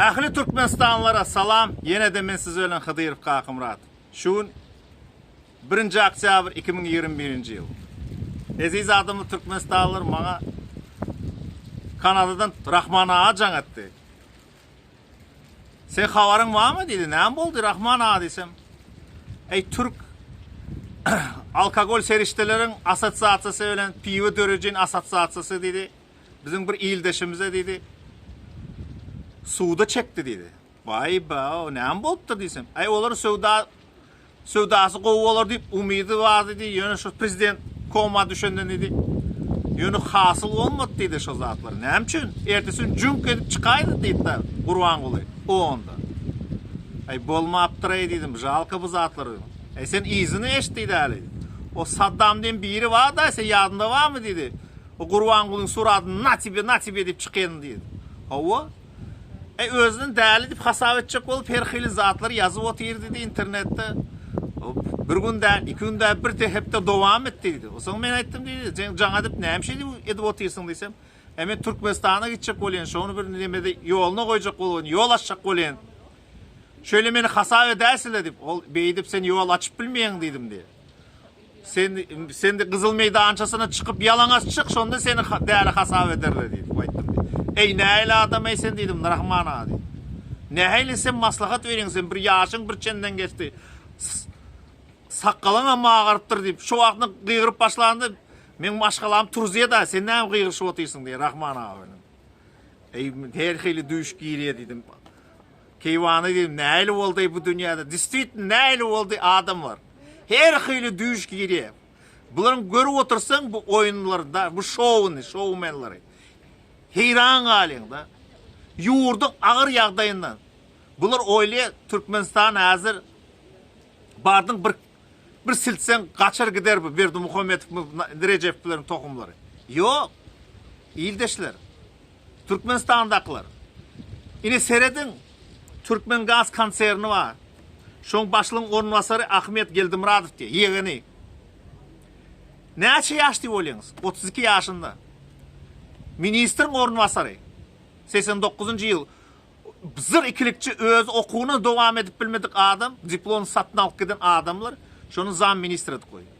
Ähli Türkmenistanlylara salam, ýene-de men siz bilen Hydyrow Kakymyrat. Şu gün birinji oktýabr 2021-nji ýyl. Eziz adamlar Türkmenistanlylar maňa Kanadadan Rahman aga jaň etdi. Sen habaryň barmy diýdi. Näme boldy Rahman aga diýsem. Eý türk alkogol serişdeleriň assosiasiýasy bilen piwo dörejin assosiasiýasy diýdi. Biziň bir ildeşimize diýdi. Suda çekdi diýdi. Baý ba, näme bolupdyr diýsem. Eý olar söwda Söwdasy gowy bolar diýip umydy bar diýdi, ýöne şu prezident koma düşenden diýdi, ýöne hasyl bolmady diýdi şo zatlar. Näme üçin? Ertesi gün jüňk edip çykaýdy diýdi-de Gurbanguly onda. Aý bolmapdyr-aý diýdim, žalko bu zatlar. Aý sen yzyny eşit diýdi häli. O Saddam diýen biri bar-da, sen ýadyňda barmy diýdi. O Gurbangulyň suratyny na tebe, na tebe diýip çykýan diýdi. Hawa. Eý özüni däli diýip hasap etjek bolup her hili zatlar ýazyp otyr diýdi internetde. Bir gün däl, iki gün däl, bir hepde dowam etdi diýdi. Soň men aýtdym diýdi, sen jaň edip näme şey edip otyrsyň diýsem, e men Türkmenistana gitjek bolýan, şony bir nemede ýoluna goýjak bolýan, ýol açjak bolýan. Şöyle meni hasap edäýsizler diýip, ol beýdip sen ýol açyp bilmeýäň diýdim diýdi. Sen sen de gyzyl meýdançasyna çykyp ýalaňaç çyk, şonda seni däli hasap ederler diýip aýtdym. Eý, nähili adam eý sen diýdim, Rahman aga diýdim. Nähili sen maslahat berýäň sen bir ýaşyň bir çenden geçdi. Sakgalyňam agarypdyr diýip, şo wagtda gygyryp başlanda meň maşgalam turuzýa-da, sen näme gygyryşyp otyrsyň diýýär Rahman aga bilen. Eý, her hili düýş girýär diýdim. Keýwany diýdim, nähili boldy bu dünýäde? Diswitn nähili boldy adamlar? Her hili düýş girýär. Bularyň görüp otursaň bu oýunlarda, bu şouny, şoumenleri. Heýran galýaň-da. Ýurduň agyr ýagdaýyndan. Bular oýlaýar, Türkmenistan häzir bardyň bir bir siltseň gaçar gider bu Berdimuhamedow, Rejepowlaryň tohumlary. Ýok. Ildeşler. Türkmenistandakylar. Ine serediň, Türkmengaz konserni bar. Şoň başlygyň orunbasary Ahmet Geldimyradow diýe, ýegeni. Näçe ýaş diýip oýlaýaňyz? 32 ýaşynda. Ministriň orunbasary. 89-njy ýyl. Zyr ikilikçi özi okuwyny dowam edip bilmedik adam, diplomyny satyn alyp giden adamlar şony zam ministr edip goýdy.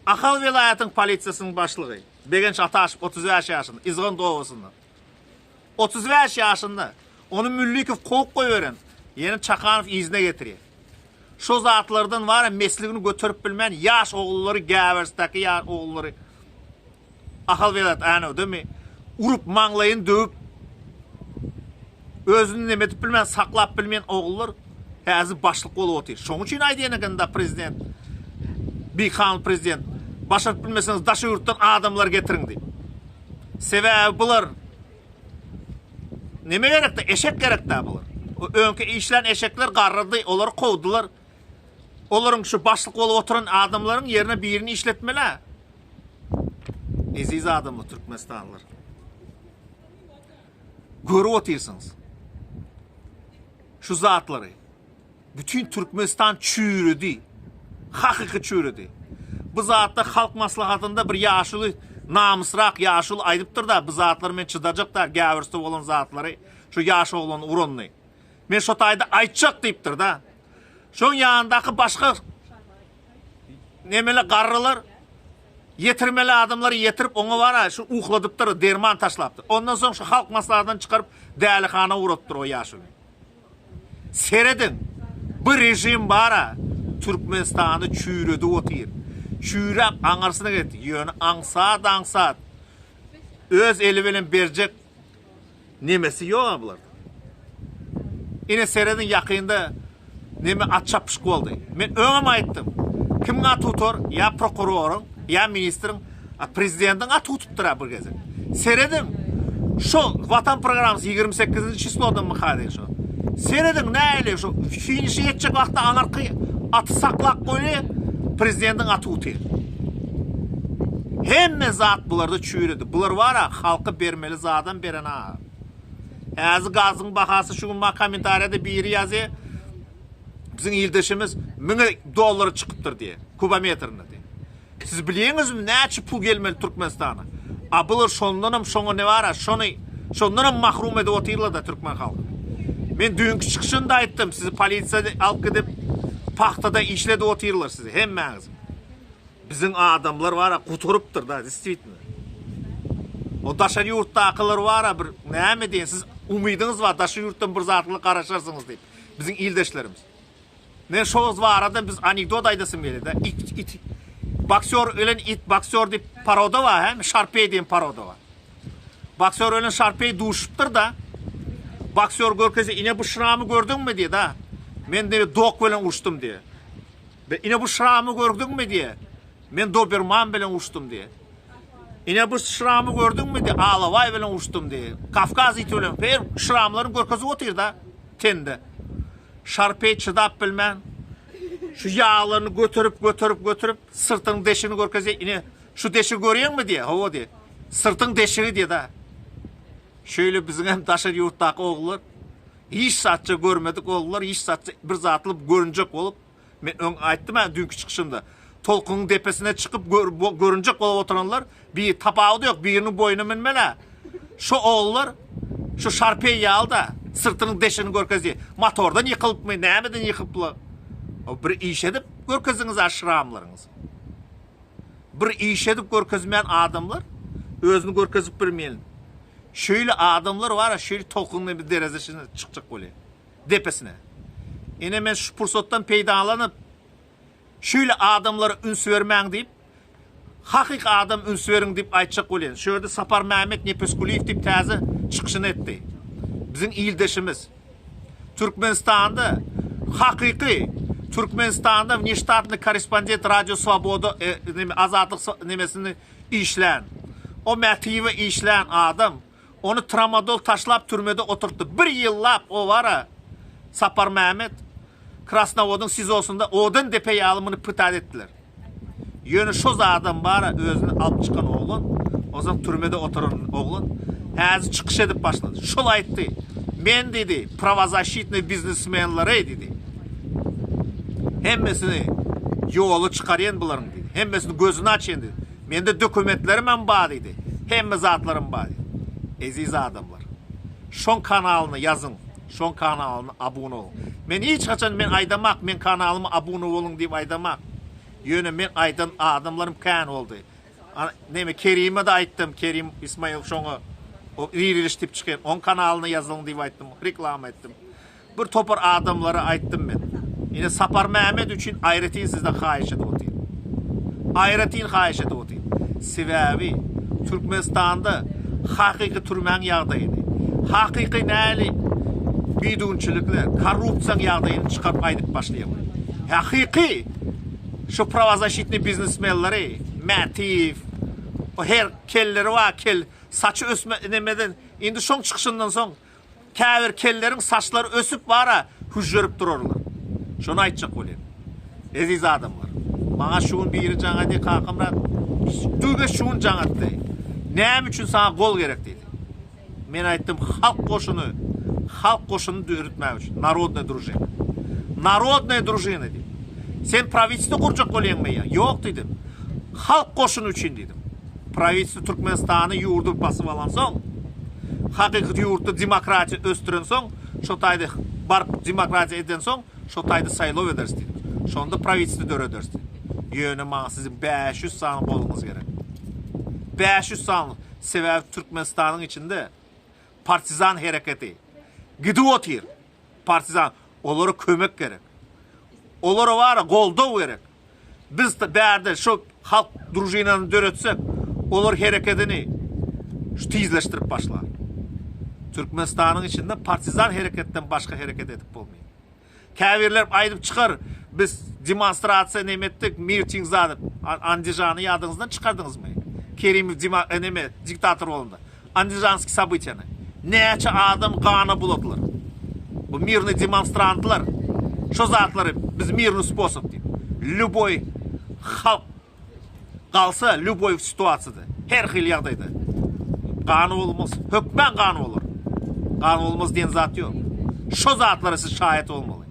Ahal welaýatynyň polisiýasynyň başlygy Begenç Ataşow 35 ýaşynda, Izgant obasynda. 35 ýaşynda. Ony Müllikow kowup goýberen. Ýene Çakanow yzyna getirýär. Şo zatlardan bar mesligini göterip bilmän ýaş ogullary Gäwersdäki ýaş ogullary Ahal welaýat Änewdemi urup maňlaýyny döwüp özüni neme edip bilmän saklap bilmeýän ogullar häzir başlyk bolup otyr. Şoň üçin aýdýan eken-da prezident bikanun prezident başaryp bilmeseňiz daşary ýurtdan adamlar getiriň diýip. Sebäbi bular neme gerekde eşek gerekdä bular. Öňki işlän eşekler garrady olary kowdular. Olaryň şu başlyk bolup oturan adamlaryň ýerine birini işletmeli. Eziz adamlar Türkmenistanlylar. Görüp otyrsyňyz. Şu zatlary. Bütün Türkmenistan çüýredi. Hakyky çüýredi. Bu zatda halk maslahatynda bir ýaşuly namysrak ýaşuly aýdypdyr da bu zatlary men çydajak da gäwürsde bolan zatlary şu ýaş oglany uranyny. Men şo taýda aýtjak diýipdir da. Şoň ýanyndaky başga nemeli garrylar ýetirmeli adamlary ýetirip oňa bara şu ukladypdyr, derman taşlapdyr. Ondan soň şu halk maslahatyny çykaryp dälihana ugradypdyr o ýaşuly. Serediň, bu režim bara Türkmenistany çüýredip otyr. Çüýräp aňyrsyna gitdi. Ýöne aňsat-aňsat öz eli bilen berjek Nemesi ýoga bularda. Ine serediň ýakynda neme at çapyşyk boldy. Men öňem aýtdym. Kimiň aty utar? Ýa prokuroryň, ýa ministriň, a prezidentiň aty utupdyr-a bir gezek. Serediň. Şo Watan programmasy 28-nji çislodan myka diýen şo. Serediň nähili şo finişe ýetjek wagtda aňyrky aty saklap goýly prezidentiň aty utyr. Hemme zat bularda çüýredi. Bular bar-a halka bermeli zadam berenok. Häzir gazyň bahasy şu gün maňa kommentariýada biri ýazýar. Biziň ildeşimiz müňe dollara çykypdyr diýýär. Kubometrine diýýär. Siz bilýäňizmi näçe pul gelmeli Türkmenistana? A bular şondanam şoňa ne bar-a şony şondanam mahrum edip otyrlar-da türkmen halkyny. Men düýnki çykyşymda aýtdym, sizi polisiýa alyp gidip, pahtada işledip otyrlar sizi, hemmäňizi. Biziň adamlar bar-a guturypdyr-da, destvitno. O daşary ýurtdakylar bar-a bir näme diýen, siz umydyňyz bar, daşary ýurtdan bir zatlar garaşarsyňyz diýip. Biziň ildeşlerimiz. Men şo barada biz anekdot aýdasym gelýär-de. It, it, boksýor ölen it, boksýor diýip paroda bar, hä? Şarpeý diýen paroda bar. Boksýor ölen Şarpeý duşupdyr-da. Boksýor görkezse, ine bu şramy gördüňmi diýýär-de. Men diýýär, dok bilen uruşdym diýýär. Be, ine bu şramy gördüňmi diýýär. Men doberman bilen uruşdym diýýär. Ine bu şramy gördüňmi diýýär, alabaý bilen uruşdym diýýär. Kawkaz iti bilen her şramlaryny görkezip otyr-da tende. Şarpeý çydap bilmän, şu ýaglaryny göterip, göterip, göterip, syrtynyň deşigini görkezýär. Ine, şu deşigi görýäňmi diýýär. Hawa diýýär. Syrtyň deşigi diýýär-de. Şeýle biziň hem daşary ýurtdaky ogullar, hiç zatça görmedik ogullar, hiç zatça bir zatlyp görünjek bolup, Men öň aýtdym-a düýnki çykyşymda. Tolkunyň depesine çykyp görünjek bolup oturanlar bir tapawudy ýok, biriniň boýuna münmel-ä. Şo ogullar şu şarpeý ýaly-da, syrtynyň deşigini görkezýär. Motordan ýykylypmy, nämeden ýykypla? Bir iş edip görkezdiňiz-ä şramlaryňyzy. Bir iş edip görkezmeýän adamlar özüni görkezip bilmeýän. Şeýle adamlar bar-a, şeýle tolkunyň bir derejesine çykjak bolýar. Depesine. Ine men şu pursatdan peýdalanyp, şeýle adamlara üns bermäň diýip, hakyky adam üns beriň diýip aýtjak bolýan. Şu ýerde Saparmämmet Nepesgulyýew diýip täze çykyşyny etdi. Biziň ildeşimiz. Türkmenistanda hakyky Türkmenistanda wneştatnyý korrespondent Radio Swoboda e, Azatlyk nemesini işlän, o Mätiýewe işlän adam Ony tramadol taşlap türmede oturtdy. Bir ýyllap o bar-a, Saparmämmet Krasnowodyň SIZO-synda odan depe ýaly muny pytat etdiler. Ýöne şo zadam bar-a özüni alyp çykan oglan, ozal türmede oturan oglan, häzir çykyş edip başlady. Şol aýtdy, Men diýdi, prawozaşitnyý biznesmenleri diýdi. Hemmesini ýola çykarýan bularyň diýdi. Hemmesini gözüni açýan diýdi. Mende dokumentlerimem bar diýdi. Hemme zatlarym bar diýdi. Eziz adamlar. Şoň kanalyna ýazyň. Şoň kanalyna abuna boluň. Men hiç haçan men aýdamak men kanalyma abuna boluň diýip aýdamak. Ýöne men aýdan adamlarym kän boldy. Neme Kerime-de aýtdym, Kerim Ismail şoňa o Diriliş diýip çykan, oň kanalyna ýazylyň diýip aýtdym, reklama etdim. Bir topar adamlara aýtdym men. Ine Saparmämmet üçin aýratyn sizden haýyş edip otyryn. Aýratyn haýyş edip otyryn. Sebäbi Türkmenistanda hakyky türmäň ýagdaýyny, hakyky näli bidüwünçilikler, korrupsiýaň ýagdaýyny çykaryp aýdyp başlaýarlar. Hakyky şu prawozaşitnyý biznesmenleri, Mätiýew, o her kelleri bar, kel, saçy ösme nemeden, indi şoň çykyşyndan soň Käbir kelleriň saçlary ösüp bara hüžžerip durarlar. Şony aýtjak bolýan. Eziz adamlar. Maňa şu gün biri jaň edýär Kakamyrat düge şu gün jaň etdi. Näme üçin saňa gol gerek diýdi. Men aýtdym halk goşuny halk goşuny döretmek üçin. Narodnyý družina. Narodnyý družina diýdim. Sen prawitstwo gurjak bolýaňmy ýa? Ýok diýdim. Halk goşuny üçin diýdim. Prawitstwo Türkmenistany ýurdy basyp alansoň, hakyky ýurtda demokratiýa ösdürensoň, şo taýda baryp demokratiýa edensoň, şo taýda saýlaw ederis diýdim. Şonda prawitstwo dörederis diýdim. Ýöne maňa siziň 500 sany goluňyz gerek. 500 sany, sebäbi Türkmenistanyň içinde partizan hereketi gidip otyr. Partizan, olara kömek gerek. Olara bara goldaw gerek. Biz bärde şu halk družinany döretsek, olar herekedini şu tizleşdirip başlar. Türkmenistanyň içinde partizan hereketden başga hereket edip bolmaýar. Käbirler aýdyp çykar, biz demonstrasiýa neme etdik, miting zat, Andijany ýadyňyzdan çykardyňyzmy? Kerimow dema, e, neme, diktator bolanda. Andijanskiý sobytiýany. Näçe adam gana buladylar. Bu mirnyý demonstrantlar şo zatlary biz mirnyý sposob diýip. Lýuboý halk galsa lýuboý situasiýada, her hili ýagdaýda gany bolmaz, hökmän gany bolar. Gany bolmaz diýen zat ýok. Şo zatlara siz şaýat bolmaly.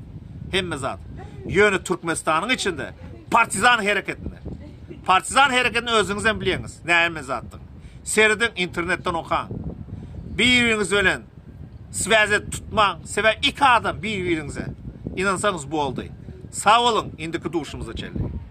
Hemme zat. Ýöne Türkmenistanyň içinde partizan hereketinde. Partizan hereketini özüňiz hem bilýäňiz, näme zatdygyny. Serediň internetden okaň. Biriňiz bilen. Swäz edip tutmaň. Sebäbi iki adam bir-biriňize ynansaňyz boldy. Sag boluň, indiki duşumyza çenli.